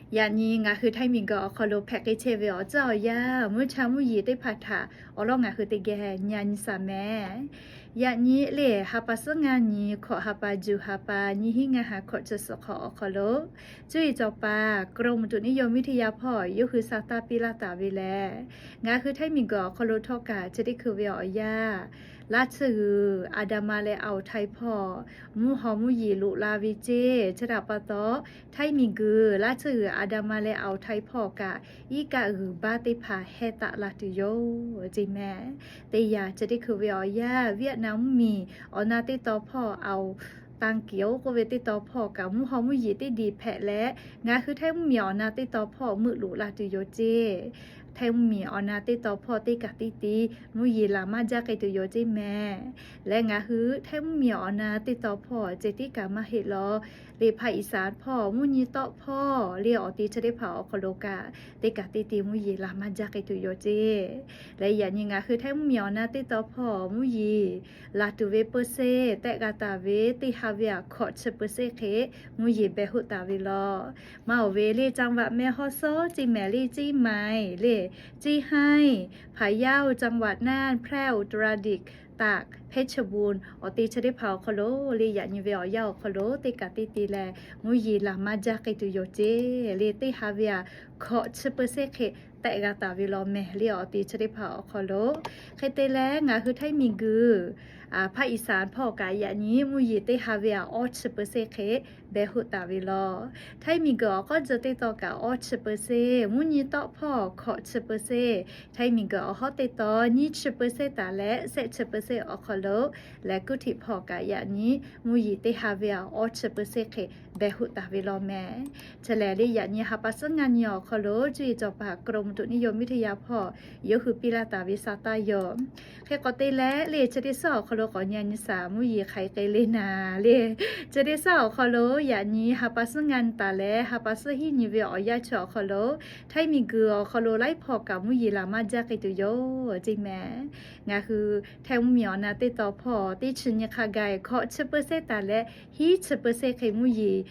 Yaꞈ nyi ngaˬ hui Htaiˇ miˬguiˬ awˬ hk'aw lo hpehꞈ k'ai chehˇ ve awˬ tcuhˉ awˬ yanˇ, mvuhˇ cha mvuhˇ yeˬ teˇ hpaˍ htaꞈ awˬ lawn ngaˬ hui teˇ geh nyi nyi shaˍ mehˍ. Yaꞈ nyi lehˬ, ha pa suhˉ ngaˇ nyi hkawꞈ ha pa juˬ ha pa nyiˇ hinˉ ngaˇ ha hkawꞈ chi suhˍ hk'awꞈ awˬ hk'aw lo, cuˇ yiˍ cawˬ paˍ กรมอุตุนิยมวิทยา hpawˇ yawˇ hui sa taˇ piˇ laˇ taˍ ve lehˬ, ngaˬ hui Htaiˇ miˬguiˬ awˬ hk'aw lo htawˇ kaꞈ chi teˇ hkui ve awˬ yanˇ, laˇ tsuhˇ g'uiˬ อันดามัน leh อ่าวไทย hpawˇ mvuhˇ haw mvuhˇ yeˬ loꞈ la ve ceˇ. Chi htaꞈ pa taw, Htaiˇ miˬguiˬ laˇ tsuhˇ g'uiˬ อันดามัน leh อ่าวไทย hpawˇ kaꞈ iˉ kaˆ g'uiˬ baˇ teˇ hpaˍ heh taˆ la tuˬ yoˬ ceˇ mehˍ. Teˇ yanˇ chi teˇ hkui ve awˬ yanˇ, Vietnam mvuhˇ miˬ awˬ na teˇ taw hpawˇ อ่าวตังเกียว k'oˆ ve teˇ taw hpawˇ kaꞈ mvuhˇ haw mvuhˇ yeˬ teˇ diˬ hpehꞈ leh, ngaˬ hui Htaiˇ mvuhˇ miˬ awˬ na teˇ taw hpawˇ meuˆ loꞈ la tuˬ yoˬ ceˇ. Htaiˇ mvuhˇ miˬ awˬ na teˇ taw hpawˇ teˇ kaꞈ teˇ ti mvuhˇ yeˬ laˬ maˇ jaˇ k'ai tuˬ yoˬ ceˇ mehˍ. Leh ngaˬ hui Htaiˇ mvuhˇ miˬ awˬ na teˇ taw hpawˇ ceh tiˉ kaꞈ maˇ heˆ law, lehˬ ภาคอีสาน hpawˇ mvuhˇ nyi tawˆ hpawˇ lehˬ awˬ te chi teˇ hpaˍ awˬ hk'aw lo kaꞈ teˇ kaꞈ teˇ ti mvuhˇ yeˬ laˬ maˇ jaˇ k'ai tuˬ yoˬ ceˇ. Leh yaꞈ nyi ngaˬ hui Htaiˇ mvuhˇ miˬ awˬ na teˇ taw hpawˇ mvuhˇ yeˬ laˬ tuˬ ve เปอร์เซ็นต์ tehˆ g'a taˍ ve teˇ ha ve aꞈ hkawꞈ chi เปอร์เซ็นต์ hk'e mvuhˇ yeˬ beh hoˆ taˍ ve law. Maˇ oˬ ve lehˬ จังหวัดแม่ฮ่องสอน ceˇ mehˍ lehˬ เชียงใหม่ lehˬ เชียงราย พะเยา จังหวัดน่าน แพร่ อุตรดิตถ์ ตาก เพชรบูรณ์ awˬ te chi teˇ hpaˍ awˬ hk'aw lo lehˬ yaꞈ nyi ve awˬ yanˇ awˬ hk'aw lo teˇ kaꞈ teˇ ti lehˬ mvuhˇ yeˬ laˬ maˇ jaˇ k'ai tuˬ yoˬ ceˇ. Lehˬ teˇ ha ve aꞈ hkawꞈ chi เปอร์เซ็นต์ hk'e tehˆ g'a taˍ ve law mehˍ lehˬ awˬ te chi teˇ hpaˍ awˬ hk'aw lo. Hk'e te leh ngaˬ hui Htaiˇ miˬguiˬ ภาคอีสาน hpawˇ kaꞈ yaꞈ nyi mvuhˇ yeˬ teˇ ha ve aꞈ awˇ chi เปอร์เซ็นต์ hk'e beh hoˆ taˍ ve law. Htaiˇ miˬguiˬ awˬ k'awˉ jeh teˇ taw kaꞈ awˇ chi เปอร์เซ็นต์, mvuhˇ nyi tawˆ hpawˇ hkawꞈ chi เปอร์เซ็นต์, Htaiˇ miˬguiˬ awˬ hawˉ teˇ taw nyiˇ chi เปอร์เซ็นต์ taˍ leh shehˆ chi เปอร์เซ็นต์ awˬ hk'aw lo lehˬ กรุงเทพ hpawˇ kaꞈ yaꞈ nyi mvuhˇ yeˬ teˇ ha ve aꞈ awˇ chi เปอร์เซ็นต์ hk'e beh hoˆ taˍ ve law mehˍ. Chi lehˬ lehˬ yaꞈ nyi ha pa suhˉ ngaˇ nyi awˬ hk'aw lo cuˇ yiˍ cawˬ paˍ กรมอุตุนิยมวิทยา hpawˇ yawˇ hui piˇ laˇ taˍ ve sa taˇ yoˬ. Hk'e k'awꞈ te leh lehˬ chi teˇ suhˉ awˬ hk'aw lo k'awꞈ nyi nyi shaˍ mvuhˇ yeˬ hk'aˬ hk'e le naˍ lehˬ, chi teˇ suhˉ awˬ hk'aw lo yaꞈ nyi ha pa suhˉ ngaˇ nyi taˍ leh ha pa suhˉ hiˉ nyi ve awˬ yanˇ chi awˬ hk'aw lo Htaiˇ miˬguiˬ awˬ hk'aw lo laiˉ hpawˇ kaꞈ mvuhˇ yeˬ laˬ maˇ jaˇ k'ai tuˬ yoˬ ceˇ mehˍ. Ngaˬ hui Htaiˇ mvuhˇ miˬ awˬ na teˇ taw hpawˇ teˇ chi nyi hk'a gaˬ hkawꞈ chi เปอร์เซ็นต์ taˍ leh hiˉ chi เปอร์เซ็นต์ hk'e mvuhˇ yeˬ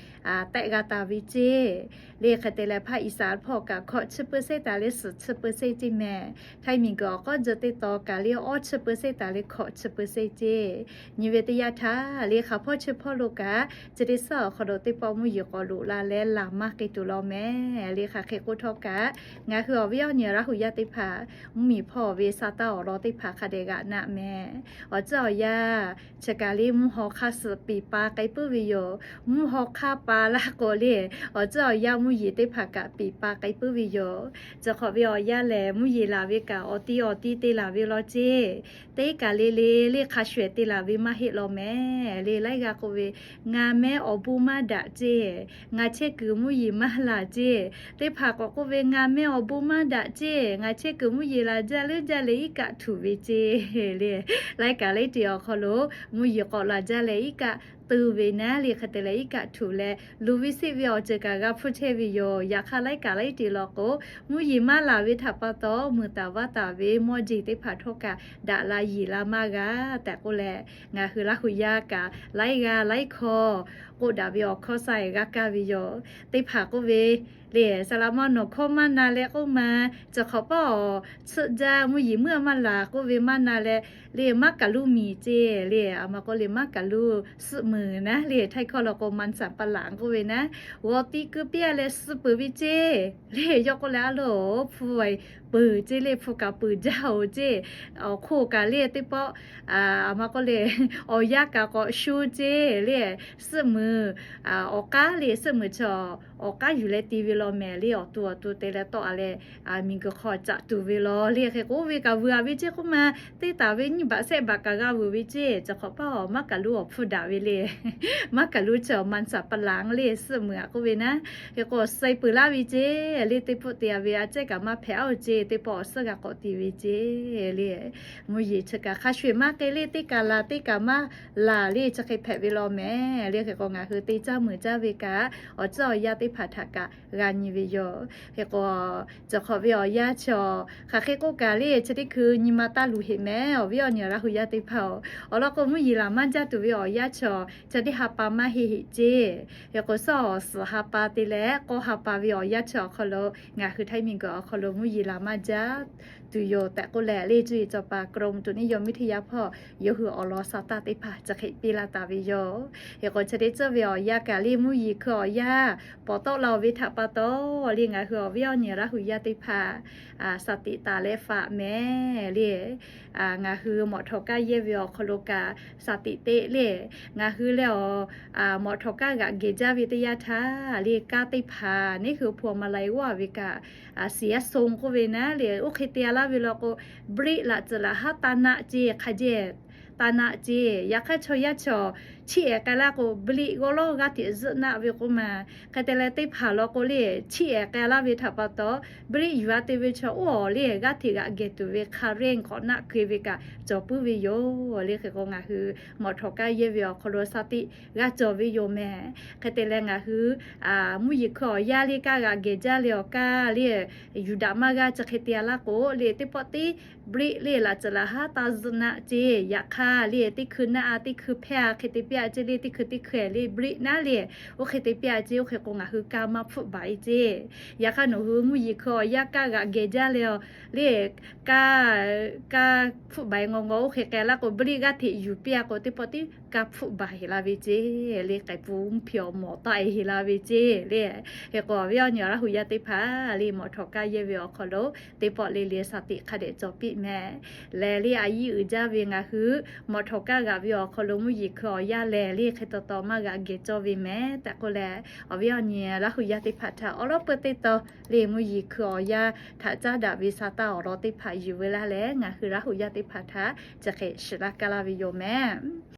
tehˆ g'a taˍ ve ceˇ. Lehˬ hk'e te leh ภาคอีสาน hpawˇ kaꞈ hkawꞈ chi เปอร์เซ็นต์ taˍ leh suhˍ chi เปอร์เซ็นต์ ceˇ mehˍ. Htaiˇ miˬguiˬ awˬ k'awˉ jeh teˇ taw kaꞈ lehˬ awˇ chi เปอร์เซ็นต์ taˍ leh hkawꞈ chi เปอร์เซ็นต์ ceˇ. Nyi ve teˇ yanˇ htaˇ lehˬ hk'aˬ hpawˇ chi hpawˇ lo kaꞈ chi teˇ suhˉ awˬ hk'aw lo teˇ pawˆ mvuhˇ yeˬ k'awꞈ loꞈ la leh laˬ maˇ k'ai tuˬ law mehˍ. Lehˬ hk'aˬ hk'e k'oˆ htawˇ kaꞈ ngaˬ hui awˬ viˉ awˬ nyi Laˇ huˍ yaˇ teˇ hpaˍ mvuhˇ miˬ hpawˇ ve sa taˇ awˬ lawn teˇ hpaˍ hk'a dehꞈ g'aꞈ naˆ mehˍ. Awˬ tcuhˉ awˬ yanˇ chi kaˬ lehˬ mvuhˇ haw hk'aˇ suh piˍ pa k'ai puiˉ ve yoˬ. Mvuhˇ haw hk'aˇ pa laˇ k'o lehˬ awˬ tcuhˉ awˬ yanˇ mvuhˇ yeˬ teˇ hpaˍ kaꞈ piˍ pa k'ai puiˉ ve yoˬ. Chi hk'awꞈ ve awˬ yanˇ lehˬ mvuhˇ yeˬ laˬ ve kaꞈ awˬ ti awˬ ti te laˬ ve law ceˇ. Teˇ kaˬ le le lehˬ hk'a shuˍ ehˍ te laˬ ve maˇ heˆ law mehˍ. Lehˬ laiˉ g'aˇ k'oˆ ve, ngaˬ mehˉ awˬ bon maˇ daꞈ ceˇ, ngaˬ chehˇ kuiˬ mvuhˇ yeˬ maˇ laˬ ceˇ. Teˇ hpaˍ k'awꞈ k'oˆ ve, ngaˬ mehˉ awˬ bon maˇ daꞈ ceˇ, ngaˬ chehˇ kuiˬ mvuhˇ yeˬ laˬ jaˇ leuˉ jaˇ leh iˉ kaˆ htuꞈ ve ceˇ. Lehˬ laiˉ kaˬ laiˉ te awˬ hk'aw lo mvuhˇ yeˬ k'awꞈ laˬ jaˇ leh iˉ kaˆ tu ve naˉ lehˬ hk'e te leh iˉ kaˆ htuꞈ leh luˬ ve siˆ ve awˬ ceuˬ kaꞈ g'a hpfuhˇ chehˇ ve yoˬ. Yaꞈ hk'aˇ laiˉ kaˬ laiˉ te law k'o mvuhˇ yeˬ maˇ laˬ ve htaꞈ pa taw muiˬ taˍ vaˇ taˍ ve mawˇ jeˬ teˇ hpaˍ htawˇ kaꞈ daꞈ la yeˬ la maˇ g'a tehꞈ k'oˆ leh, ngaˬ hui Laˇ huˍ yaˇ kaꞈ laiˉ g'aˇ laiˉ hkawˇ k'oˆ daꞈ ve awˬ hkawˇ sa g'a kaˇ ve yoˬ. Teˇ hpaˍ k'oˆ ve, lehˬ saˍ laꞈ ma nawˬ hkawˇ maˇ na leh k'oˆ ma, chi hk'awꞈ paˉ awˬ tsuhˆ jaˇ mvuhˇ yeˬ meuˇ maˇ laˬ k'oˆ ve maˇ na leh, lehˬ maˉ kaˍ luˇ miˬ ceˇ. Lehˬ aˬ ma k'oˆ lehˬ maˉ kaˍ luˇ suhˆ muiˬ naˉ lehˬ Htaiˇ hkawˇ law k'o มันสำปะหลัง k'oˆ ve naˉ, g'aw tiˉ keu piˇ a leh suh peuˬ ve ceˇ. Lehˬ yawˇ k'oˆ leh a loˬ hpu peuˬ ceˇ lehˬ hpu kaꞈ peuˬ jaˇ oˬ ceˇ. Awˬ hk'oˆ kaꞈ lehˬ teˇ pawˆ aˬ ma k'oˆ lehˬ awˬ yanˇ kaꞈ k'awꞈ sho ceˇ. Lehˬ suhˆ muiˬ awˬ k'aˉ lehˬ suhˆ muiˬ chi awˬ k'aˉ yuˬ leh te ve law mehˍ. Lehˬ awˬ to awˬ to te leh tawˆ a leh miˬguiˬ hk'aw caꞈ tuˬ ve law lehˬ hk'e k'oˆ ve kaꞈ vuiˬ a ve ceˇ k'oˆ ma, teˇ taˍ ve nyiˇ baꞈ shehˆ baꞈ kaꞈ g'a vuiˬ ve ceˇ. Chi hk'awꞈ paˉ awˬ maˉ kaˍ luˇ awˬ hpfuhˇ daꞈ ve lehˬ, maˉ kaˍ luˇ chi awˬ มันสำปะหลัง lehˬ suhˆ muiˬ a k'oˆ ve naˉ, hk'e k'o suh peuˬ laˇ ve ceˇ. Lehˬ teˇ pawˆ te a ve a cehˇ kaꞈ maˇ hpehꞈ a oˬ ceˇ. Teˇ pawˆ awˬ suhˉ g'a k'awꞈ te ve ceˇ. Lehˬ mvuhˇ yeˬ chi kaꞈ hk'a shuˍ ehˍ maˇ k'e lehˬ teˇ kaˬ laˬ teˇ kaˬ maˇ laˬ lehˬ chi hk'e hpehꞈ ve law mehˍ. Lehˬ hk'e k'o ngaˬ hui te caˇ muiˬ caˇ ve kaꞈ awˬ tcuhˉ awˬ yanˇ teˇ hpaˍ htaꞈ kaꞈ g'a nyi ve yoˬ. Hk'e k'o, cawˬ hk'awꞈ ve awˬ yanˇ chi awˬ hk'aˬ hk'e k'oˆ kaꞈ le, chi teˇ hkui nyi ma taˇ luˬ heꞈ mehˍ. Awˬ viˉ awˬ nyi Laˇ hu yaˇ teˇ hpaˍ-oˬ, awˬ lawn k'o mvuhˇ yeˬ laˬ maˇ jaˇ tuˬ ve awˬ yanˇ chi awˬ chi teˇ ha pa maˇ heˆ heˆ ceˇ. Hk'e k'o, suhˉ awˬ suhˍ ha pa te leh k'awˇ ha pa ve awˬ yanˇ chi awˬ hk'aw lo ngaˬ hui Htaiˇ miˬguiˬ awˬ hk'aw lo mvuhˇ yeˬ laˬ maˇ jaˇ tuˬ yoˬ tehꞈ k'oˆ leh, le cuˇ yiˍ cawˬ paˍ กรมอุตุนิยมวิทยา hpawˇ yawˇ hui awˬ lawn sa taˇ teˇ hpaˍ chi hk'e piˇ laˇ taˍ ve yoˬ. Hk'e k'o, chi teˇ ceuˬ ve awˬ yanˇ kaꞈ le mvuhˇ yeˬ hkui awˬ yanˇ pawˍ tawˆ la-oˬ ve htaꞈ pa taw, le ngaˬ hui awˬ viˉ awˬ nyi Laˇ hu yaˇ teˇ hpaˍ sa tiꞈ taˍ leh faꞈ mehˍ le. Ngaˬ hui mawꞈ htawˍ kaˇ yehˇ ve awˬ hk'aw lo kaꞈ sa tiꞈ teˇ le, ngaˬ hui leh awˬ mawꞈ htawˍ kaˇ g'aꞈ gehˬ jaˇ ve teˇ yanˇ htaˇ le, kaˇ teˇ hpaˍ neˉ hui hpu awˬ ma lai g'awˇ ve kaꞈ, siˍ yaˇ so k'oˆ ve naˉ le, oˇ hk'e te a laˇ ve law k'o, brake laꞈ tcuhˍ laꞈ haˉ taˇ naˆ ceˇ hk'a jehˇ taˇ naˆ ceˇ. Yaꞈ hk'aˇ chaw yaˇ chaw chiˇ ehˍ k'ai laˇ k'o, brake g'awˇ lawˇ g'aˇ hteꞈ zuhˆ naˆ ve k'oˆ ma. Hk'e te leh teˇ hpaˍ law k'o le, chiˇ ehˍ k'ai laˇ ve htaꞈ pa taw, brake yuˬ a te ve chaw oˇ awˬ le g'aˇ hteꞈ g'aꞈ gehˬ tuˬ ve hk'a rehˇ k'awꞈ naˆ keu ve kaꞈ cawˬ puiˉ ve yoˬ le. Hk'e k'o, ngaˬ hui mawꞈ htawˍ kaˇ yehˇ ve awˬ hk'aw lo sa tiꞈ g'a cawˬ ve yoˬ mehˍ. Hk'e te leh ngaˬ hui mvuhˇ yeˬ hkui awˬ yanˇ le kaˇ g'aꞈ gehˬ jaˇ leh awˬ kaˇ le yuˬ daꞈ maˇ g'a chi hk'e te a laˇ k'o le, teˇ pawˆ tiˉ brake le laꞈ tcuhˍ laꞈ haˉ taˇ zuhˆ naˆ ceˇ. Yaꞈ hk'aˇ le teˇ hkui naˆ a teˇ hkui hpehˇ a hk'e te piˇ a ceˇ le, teˇ hkui teˇ hkui le brake naˆ le, oˇ hk'e te piˇ a ceˇ. Oˇ hk'e k'o, ngaˬ hui kaˇ maˇ hpfuhˆ baˬ e ceˇ. Yaꞈ hk'aˇ nawˬ hui mvuhˇ yeˬ hkui awˬ yanˇ kaˇ g'aꞈ gehˬ jaˇ leh awˬ le kaˇ, kaˇ hpfuhˆ baˬ e ngaw ngaw oˇ hk'e k'ai laˇ k'o, brake g'aˇ hteꞈ yuˬ piˇ a k'o, teˇ pawˆ tiˉ kaˇ hpfuhˆ baˬ heˍ la ve ceˇ le, k'ai pun mvuhˇ hpi awˬ mawˬ taˆ e heˍ la ve ceˇ le. Hk'e k'o, awˬ viˉ awˬ nyi Laˇ hu yaˇ teˇ hpaˍ le mawꞈ htawˍ kaˇ yehˇ ve awˬ hk'aw lo teˇ pawˆ le le sa tiꞈ hk'a dehꞈ cawˬ piˇ mehˍ. Lehˬ le a yiˇ uiˍ jaˇ ve ngaˬ hui mawꞈ htawˍ kaˇ g'aꞈ ve awˬ hk'aw lo mvuhˇ yeˬ hkui awˬ yanˇ lehˬ le hk'e taw taw maˇ g'aꞈ gehˬ cawˇ ve mehˍ tehꞈ k'oˆ leh, awˬ viˉ awˬ nyi Laˇ hu yaˇ teˇ hpaˍ htaꞈ awˬ lawn peu teˇ taw le mvuhˇ yeˬ hkui awˬ yanˇ htaꞈ caˉ daꞈ ve sa taˇ awˬ lawn teˇ hpaˍ yuˬ ve laˇ leh, ngaˬ hui Laˇ hu yaˇ teˇ hpaˍ htaꞈ chi hk'e shiˍ laˇ kaˇ laˇ ve yoˬ mehˍ.